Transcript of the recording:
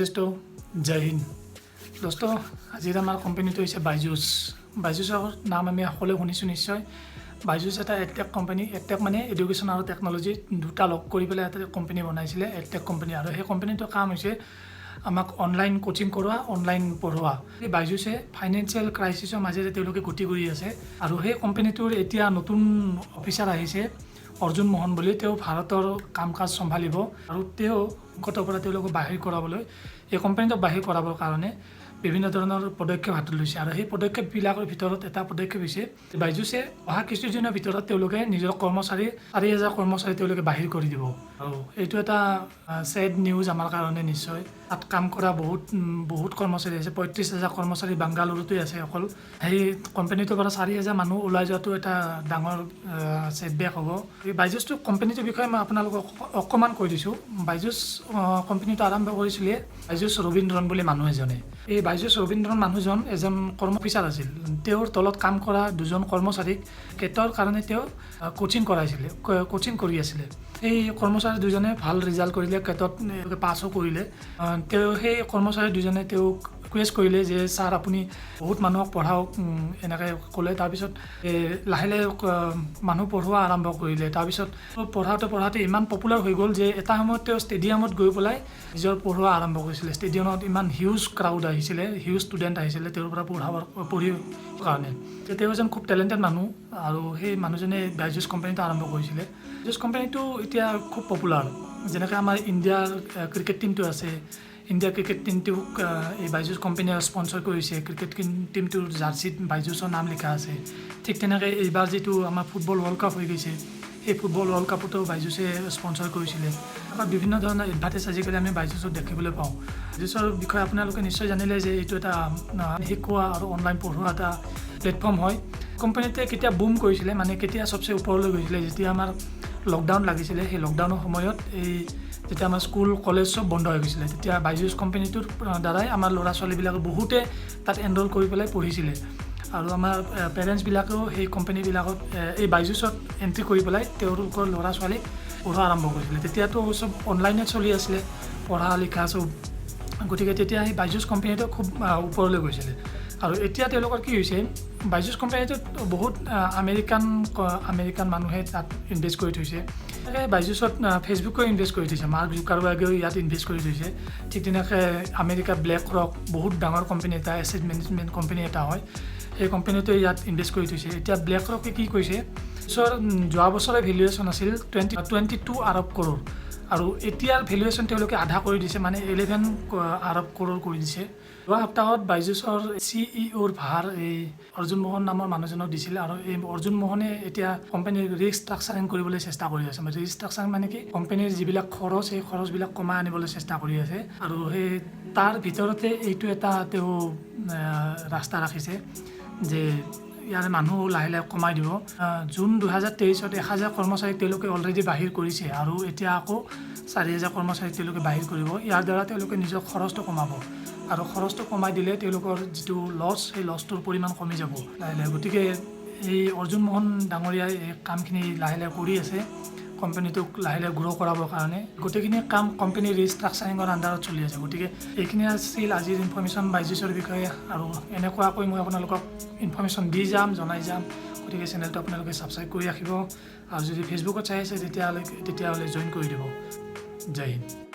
দোস্ত, জয় হিন্দ দোস্ত। আজিৰ আমাৰ কোম্পানীটো হৈছে বাইজুছ। বাইজুছৰ নাম আমি সকলোৱে শুনিছোঁ নিশ্চয়। বাইজুছ এটা এডটেক কোম্পানী। এডটেক মানে এডুকেশ্যন আৰু টেকন'লজি দুটা লগ কৰি পেলাই এটা কোম্পানী বনাইছিলে, এডটেক কোম্পানী। আৰু সেই কোম্পানীটোৰ কাম হৈছে আমাক অনলাইন কোচিং কৰোৱা, অনলাইন পঢ়োৱা। এই বাইজুছে ফাইনেন্সিয়েল ক্ৰাইচিছৰ মাজেৰে তেওঁলোকে গতি কৰি আছে। আৰু সেই কোম্পানীটোৰ এতিয়া নতুন অফিচাৰ আহিছে অৰ্জুন মোহন বুলি। তেওঁ ভাৰতৰ কাম কাজ চম্ভালিব আৰু তেওঁ সংকটৰ পৰা তেওঁলোকক বাহিৰ কৰাবলৈ, এই কোম্পানীটোক বাহিৰ কৰাবৰ কাৰণে বিভিন্ন ধৰণৰ পদক্ষেপ হাতত লৈছে। আৰু সেই পদক্ষেপবিলাকৰ ভিতৰত এটা পদক্ষেপ হৈছে, বাইজুছে অহা কিছুদিনৰ ভিতৰত তেওঁলোকে নিজৰ কৰ্মচাৰী, 4000 কৰ্মচাৰী তেওঁলোকে বাহিৰ কৰি দিব। আৰু এইটো এটা ছেড নিউজ আমাৰ কাৰণে নিশ্চয়। তাত কাম কৰা বহুত বহুত কৰ্মচাৰী আছে। 35,000 কৰ্মচাৰী বাংগালুৰুতে আছে অকল। সেই কোম্পানীটোৰ পৰা 4000 মানুহ ওলাই যোৱাটো এটা ডাঙৰ ছেটবেক হ'ব। এই বাইজুছটো কোম্পানীটোৰ বিষয়ে মই আপোনালোকক অকণমান কৈ দিছোঁ। বাইজুছ কোম্পানীটো আৰম্ভ কৰিছিলে বাইজুছ ৰবীন্দ্ৰন বুলি মানুহ এজনে। এই বাইজুছ ৰবীন্দ্ৰন মানুহজন এজন কৰ্ম অফিচাৰ আছিল। তেওঁৰ তলত কাম কৰা দুজন কৰ্মচাৰীক কেটৰ কাৰণে তেওঁ কোচিং কৰাইছিলে, কোচিং কৰি আছিলে। সেই কৰ্মচাৰী দুজনে ভাল ৰিজাল্ট কৰিলে, কেটত পাছো কৰিলে। তেওঁ সেই কৰ্মচাৰী দুজনে তেওঁক ৰিকুৱেষ্ট কৰিলে যে ছাৰ, আপুনি বহুত মানুহক পঢ়াওক, এনেকৈ ক'লে। তাৰপিছত লাহে লাহে মানুহ পঢ়োৱা আৰম্ভ কৰিলে। তাৰপিছত পঢ়াওঁতে পঢ়াওঁতে ইমান পপুলাৰ হৈ গ'ল যে এটা সময়ত তেওঁ ষ্টেডিয়ামত গৈ পেলাই নিজৰ পঢ়োৱা আৰম্ভ কৰিছিলে। ষ্টেডিয়ামত ইমান হিউজ ক্ৰাউড আহিছিলে, হিউজ ষ্টুডেণ্ট আহিছিলে তেওঁৰ পৰা পঢ়িবৰ কাৰণে। তেওঁ এজন খুব টেলেণ্টেড মানুহ আৰু সেই মানুহজনে বাইজুছ কোম্পানীটো আৰম্ভ কৰিছিলে। বাইজুছ কোম্পানীটো এতিয়া খুব পপুলাৰ। যেনেকৈ আমাৰ ইণ্ডিয়াৰ ক্ৰিকেট টীমটো আছে, ইণ্ডিয়া ক্ৰিকেট টীমটোক এই বাইজুছ কোম্পানীয়ে স্পনচৰ কৰিছে। ক্ৰিকেট টীমটোৰ জাৰ্চিত বাইজুছৰ নাম লিখা আছে। ঠিক তেনেকৈ এইবাৰ যিটো আমাৰ ফুটবল ৱৰ্ল্ড কাপ হৈ গৈছে, সেই ফুটবল ৱৰ্ল্ড কাপতো বাইজুছে স্পনচৰ কৰিছিলে। আকৌ বিভিন্ন ধৰণৰ এডভাৰ্টাইজ আজিকালি আমি বাইজুছত দেখিবলৈ পাওঁ। বাইজুছৰ বিষয়ে আপোনালোকে নিশ্চয় জানিলে যে এইটো এটা শিকোৱা আৰু অনলাইন পঢ়োৱা এটা প্লেটফৰ্ম হয়। কোম্পানীটোৱে কেতিয়া বুম কৰিছিলে, মানে কেতিয়া চবচে ওপৰলৈ গৈছিলে? যেতিয়া আমাৰ লকডাউন লাগিছিলে, সেই লকডাউনৰ সময়ত, এই যেতিয়া আমাৰ স্কুল কলেজ চব বন্ধ হৈ গৈছিলে, তেতিয়া বাইজুছ কোম্পানীটোৰ দ্বাৰাই আমাৰ ল'ৰা ছোৱালীবিলাকে বহুতে তাত এনৰোল কৰি পেলাই পঢ়িছিলে। আৰু আমাৰ পেৰেণ্টছবিলাকেও সেই কোম্পানীবিলাকত, এই বাইজুছত এণ্ট্ৰি কৰি পেলাই তেওঁলোকৰ ল'ৰা ছোৱালীক পঢ়োৱা আৰম্ভ কৰিছিলে। তেতিয়াতো চব অনলাইনত চলি আছিলে পঢ়া লিখা চব। গতিকে তেতিয়া সেই বাইজুছ কোম্পানীটো খুব ওপৰলৈ গৈছিলে। আৰু এতিয়া তেওঁলোকৰ কি হৈছে, বাইজুছ কোম্পানীটোত বহুত আমেৰিকান আমেৰিকান মানুহে তাত ইনভেষ্ট কৰি থৈছে। তেনেকৈ বাইজুছত ফেচবুকেও ইনভেষ্ট কৰি থৈছে, মাৰ্ক জুকাৰবাৰ্গেও ইয়াত ইনভেষ্ট কৰি থৈছে। ঠিক তেনেকৈ আমেৰিকাৰ ব্লেক ৰক, বহুত ডাঙৰ কোম্পানী এটা, এছেট মেনেজমেণ্ট কোম্পানী এটা হয়, সেই কোম্পানীটোৱে ইয়াত ইনভেষ্ট কৰি থৈছে। এতিয়া ব্লেক ৰকে কি কৰিছে, পিছৰ যোৱা বছৰে ভেলুৱেশ্যন আছিল 22 আৰব কৰোৰ আৰু এতিয়াৰ ভেলুৱেশ্যন তেওঁলোকে আধা কৰি দিছে, মানে 11 আৰব কৰোৰ কৰি দিছে। যোৱা সপ্তাহত বাইজুছৰ চিইঅ'ৰ ভাৰ এই অৰ্জুন মোহন নামৰ মানুহজনক দিছিলে। আৰু এই অৰ্জুন মোহনে এতিয়া কোম্পানীৰ ৰিষ্ট্ৰাকচাৰিং কৰিবলৈ চেষ্টা কৰি আছে। মানে ৰিষ্ট্ৰাকচাৰিং মানে কি? কোম্পানীৰ যিবিলাক খৰচ, সেই খৰচবিলাক কমাই আনিবলৈ চেষ্টা কৰি আছে। আৰু সেই তাৰ ভিতৰতে এইটো এটা তেওঁ ৰাস্তা ৰাখিছে যে ইয়াৰে মানুহ লাহে লাহে কমাই দিব। জুন 2023ত 1000 কৰ্মচাৰীক তেওঁলোকে অলৰেডি বাহিৰ কৰিছে আৰু এতিয়া আকৌ 4000 কৰ্মচাৰীক তেওঁলোকে বাহিৰ কৰিব। ইয়াৰ দ্বাৰা তেওঁলোকে নিজৰ খৰচটো কমাব আৰু খৰচটো কমাই দিলে তেওঁলোকৰ যিটো লছ, সেই লছটোৰ পৰিমাণ কমি যাব লাহে লাহে। গতিকে এই অৰ্জুন মোহন ডাঙৰীয়াই এই কামখিনি লাহে লাহে কৰি আছে কোম্পানীটোক লাহে লাহে গ্ৰ' কৰাবৰ কাৰণে। গোটেইখিনি কাম কোম্পানীৰ ৰিষ্ট্ৰাকচাৰিঙৰ আণ্ডাৰত চলি আছে। গতিকে এইখিনি আছিল আজিৰ ইনফৰ্মেশ্যন বাইজুছৰ বিষয়ে। আৰু এনেকুৱাকৈ মই আপোনালোকক ইনফৰ্মেশ্যন দি যাম, জনাই যাম। গতিকে চেনেলটো আপোনালোকে ছাবস্ক্ৰাইব কৰি ৰাখিব আৰু যদি ফেচবুকত চাই আছে, তেতিয়াহ'লে জইন কৰি দিব। জয় হিন্দ।